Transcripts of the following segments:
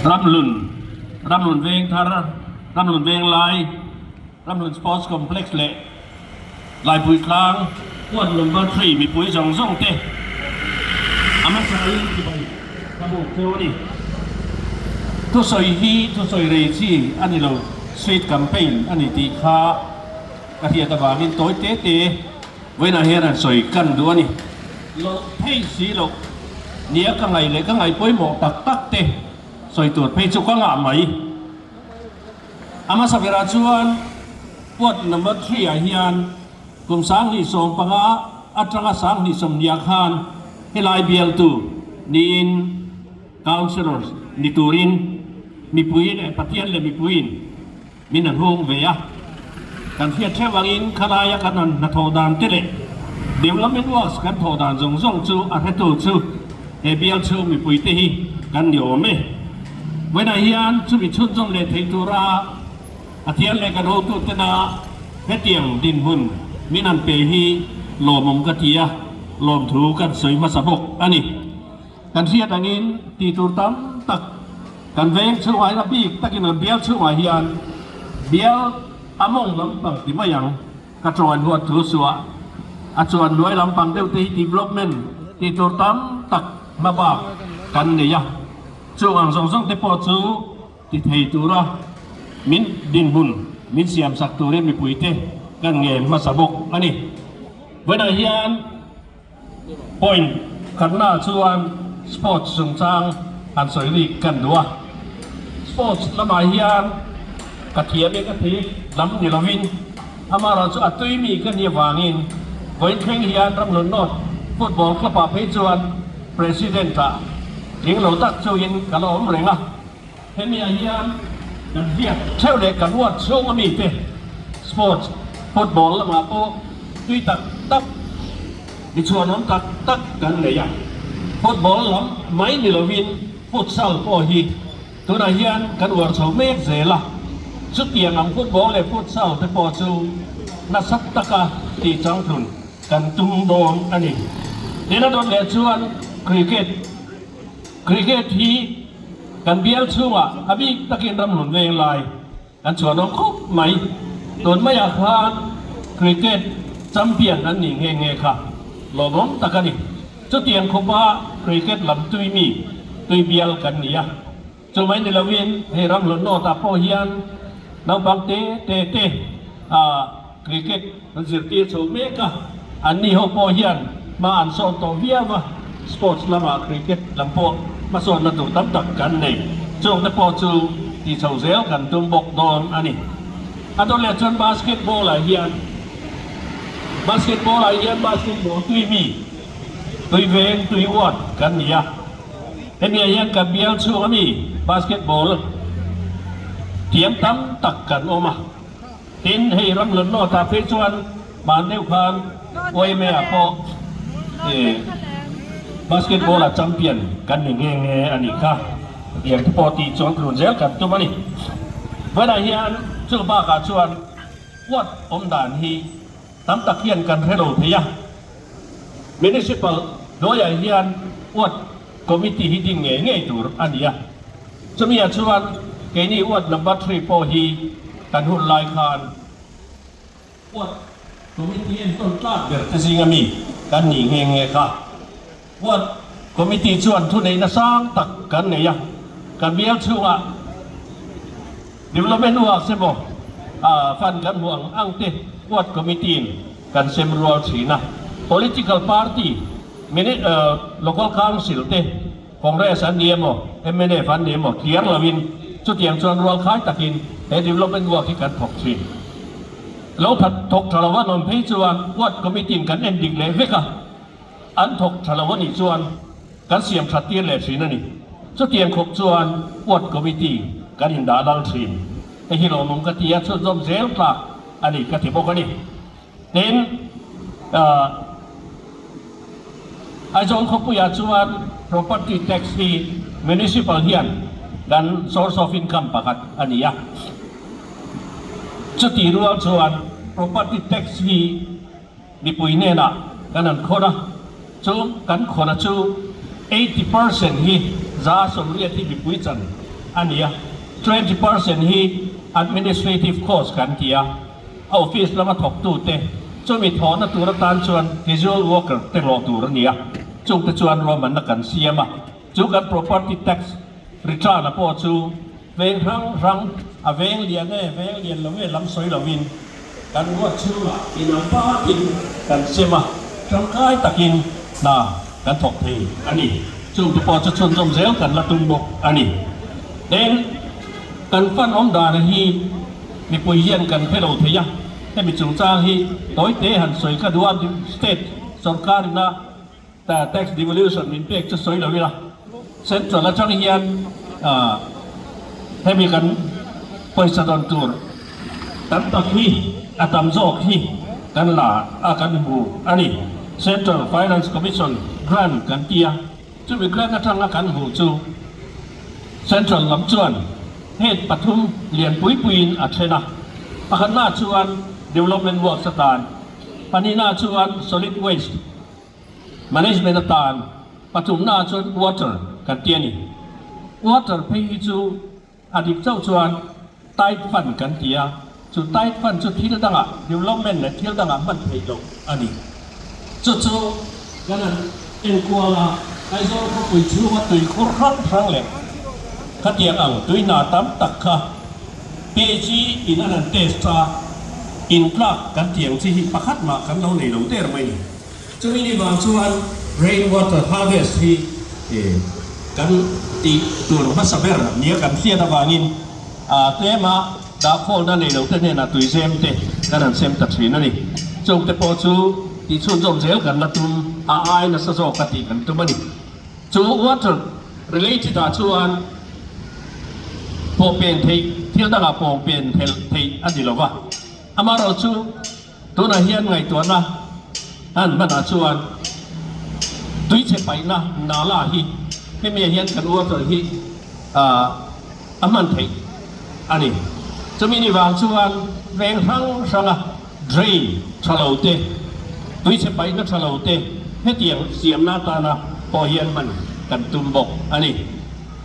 Ramhlun, Ramhlun Vengthar, Ramhlun Venglai, Ramhlun Sports Complex leh Laipui Tlang Ward Number Three mipui zawng zawng te a hmasain chibai ka buk cheu a ni. Thusawi hi thusawi rei chi a ni lo, street campaign a ni tih kha ka hriat avangin tawi te te vawiinah hian an sawi kan duh a ni. Loh phei si loh nia ka ngaih leh ka ngaih pawimawh tak tak te sawi tur phei chu ka ngah mai. A hmasa berah chuan Ward Number Three ah hian kum 2015 atanga 2020 ah khan helai bialtu niin Councillor ni turin mipui leh Pathian leh mipuiin min an hung ve a. Kan hriat theuh angin khalaia kan han hnathawh dan te leh development works kan thawh dan zawng zawng chu a hretu chu he bial chhung mipuite hi kan ni awm e. Vawiinah hian chumi chhunzawm leh theih tura Pathian leh kan hotutena hetiang dinhmun min han pe hi lawmawm ka ti a, lawmthu kan sawi hmasa bawk a ni. Kan hriat angin tih tur tam tak kan veng chhungah hian a bik takin kan bial chhungah hian bial a mawng lampang ti mai ang ka chuan huat thu suah a chuan hnuai lampang deuh te hi development tih tur tam tak hma bak kan nei a, chung ang zawng zawng te pawh chu ti thei tura min dinhmun min siam sak turin mipuite kan ngen hmasa bawk a ni. Vawiinah hian. Point khatnaah chuan sports chungchang han sawi rik kan duh a. Sports lamah hian ka thiam e ka thi lam ni lovin amaherawhchu a tui mi ka nih avangin vawiin thleng hian Ramhlun North Football Club ah phei chuan President ah tling lo tak chuin ka la awm reng a. Hemi ah hian kan hriat theuh leh kan uat chhung ami te sports football lamah pawh tui tak tak mi chhuanawm tak tak kan nei a. Football lam mai ni lovin futsal pawh hi tunah hian kan uar chho mek zel a. Chutiang ang football leh futsal te pawh chu nasa taka tih changtlun kan tum dawn a ni. Tin a dawt leh chuan cricket. Cricket hi kan bial chhungah a bik takin ramhlun veng lai kan chhuanawm khawp mai. Tun maiah khan cricket champion an nih nghe nghe kha lawmawm tak a ni. Chutiang khawpa cricket lam tui mi tui bial kan ni a. Chu mai ni loin hei ramhlun nawtah pawh hian naupang te te te cricket an zirtir chho mek a, anni ho pawh hian hma an sawn tawh viau a, sports lamah cricket lam pawh hmasawnna tur tam tak kan nei. Chungte pawh chu tih chho zel kan tum bawk dawn a ni. A dawt leh chuan basketball ah hian basketball ah hian basketball tui mi, tui veng, tui uat kan ni a. Hemi ah hian kan bial chhung ami basketball thiam tam tak kan awm a. Tin, hei ram lun nawtah phei chuan hman deuh khan YMA ah pawh basketball ah champion kan ni nghe nghe a nih kha. Hetiang te pawh tih chuan tlun zel kan tum a ni. Vawiinah hian chu bakah chuan huat awm dan hi tam tak hian kan hre lo thei a. Municipal hnuaiah hian ward committee hi ding ngei ngei tur a ni a. Chumi ah chuan keini ward number three pawh hi kan hun lai khan ward committee entawn tlak ber te zinga mi kan nih nghe nghe kha. Ward committee chuan thuneihna sang tak kan nei a, kan bial chhungah development works emaw fund kan hmuh ang ang te ward committee in kan sem rual thin a. Political party local council te Congress an ni emaw mnf an ni emaw clear loin chutiang chuan rual khai takin he development work hi kan thawk thin. Lo thawk tha lo an awm phei chuan ward committee in kan en dik leh vek a. An thawk tha lo a nih chuan kan siam that tir leh thin a ni. Chutiang khawp chuan Ward Committee kan indah lal thin. Hei hi lawmawm ka ti a, chhunzawm zel tlak a ni ka ti bawk a ni. Tin, Aizawl khawpuiah chuan Property Tax hi Municipal hian kan source of income pakhat a ni a. Chutih rual chuan Property Tax hi Mipui hnenah kan han khawn a, chu kan khawna chu 80% hi 80% hi mipui chan a ni a, 20% hi administrative cost kan ti a, a office lama thawktute chumi thawhna tur atan chuan casual worker te hlawh tur a ni a, chungte chuan ruahmanna kan siam a, chu kan property tax return a pawh chu veng hrang hrang a veng lian e veng lian lo e lam sawi lovin kan ruat chhungah inang pakin kan sem a, tangkai takin hna kan thawk thei a ni. Chungte pawh chu chhunzawm zel kan la tum bawk a ni. Tin, kan fan awm dana hi mipui hian kan hre lo thei a, hemi chungchang hi tawite han sawi ka duh a, state sorkar ina tax devolution min pek chu sawi lo ila, central atang hian hemi kan pawisa dawn tur tam tak hi a tam zawk hi kan la a kan hmu a ni. Central Finance Commission grant kan ti a, chumi grant atanga kan hmuh chu central lam chuan head pathum lian pui puiin a then a, pakhatna chuan development works atan, pahnihna chuan solid waste Management atan pathumna chuan water kan ti a ni. Water phei hi chu a dik chauh chuan tight fund kan ti a, chu tight fund chu thil dangah development leh thil dangah hman theih loh a ni. Chu chu kan han enkual a, Aizawl khawpui chhunga tui khur hrang hrang leh khatiang ang tui hna tam tak kha PHE in an han test a, intlak kan tih ang chi hi pakhat mah kan lo nei lo der mai ni. Chumi ni vang chuan rain water harvest hi kan tih tur hmasa ber nia kan hriat avangin tlema dahkhawlna nei lo te hnenah tuizem te kan han sem ta thin a ni. Chungte pawh chu tih chhunzawm zel kan la tum a ai nasa zawk a tih kan tum a ni. Chu water related ah chuan pawhpen theih thil dangah pawhpen theih a ni lo va, amaherawhchu, Tunah hian ngaihtuahna an hmanah chuan tuichhe paihna nala hi hemi ah hian kan water hi a hman theih a ni. Chumi ni vang chuan veng hrang hranga drain tha lo te, tuichhe paihna tha lo te hetiang siamna atana pawh hian hman kan tum bawk a ni.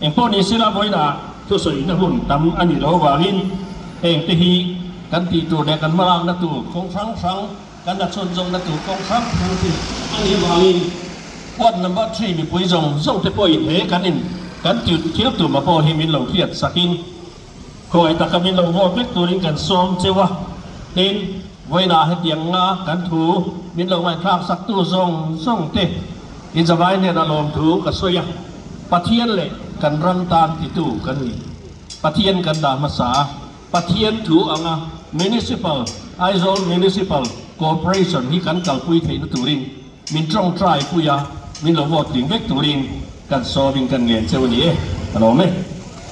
Engpawh ni sela vawiinah thusawina hun tam a nih loh avangin hengte hi Kan tih tur leh kan hmalakna tur kawng hrang hrang, kan la chhunzawmna tur kawng hrang hrang chu a nih avangin Ward number three mipui zawng zawng te pawhin he kan in kan tih thil tuma pawh hi min lo hriat sakin khawi taka min lo vote vek turin kan sawm cheu a. Tin, vawiinah hetiang nga kan thu min lo ngaihthlak saktu zawng zawng te i zavai hnenah lawmthu ka sawi a, Pathian leh kan ram tan titu kan ni. Pathian kan dah hmasa a. Pathian thu anga Municipal, Aizawl Municipal Corporation hi kan kalpui theihna turin min tawngtai pui a, min lo vote tling vek turin kan sawmin kan ngen cheu a ni e. Ka lawm e.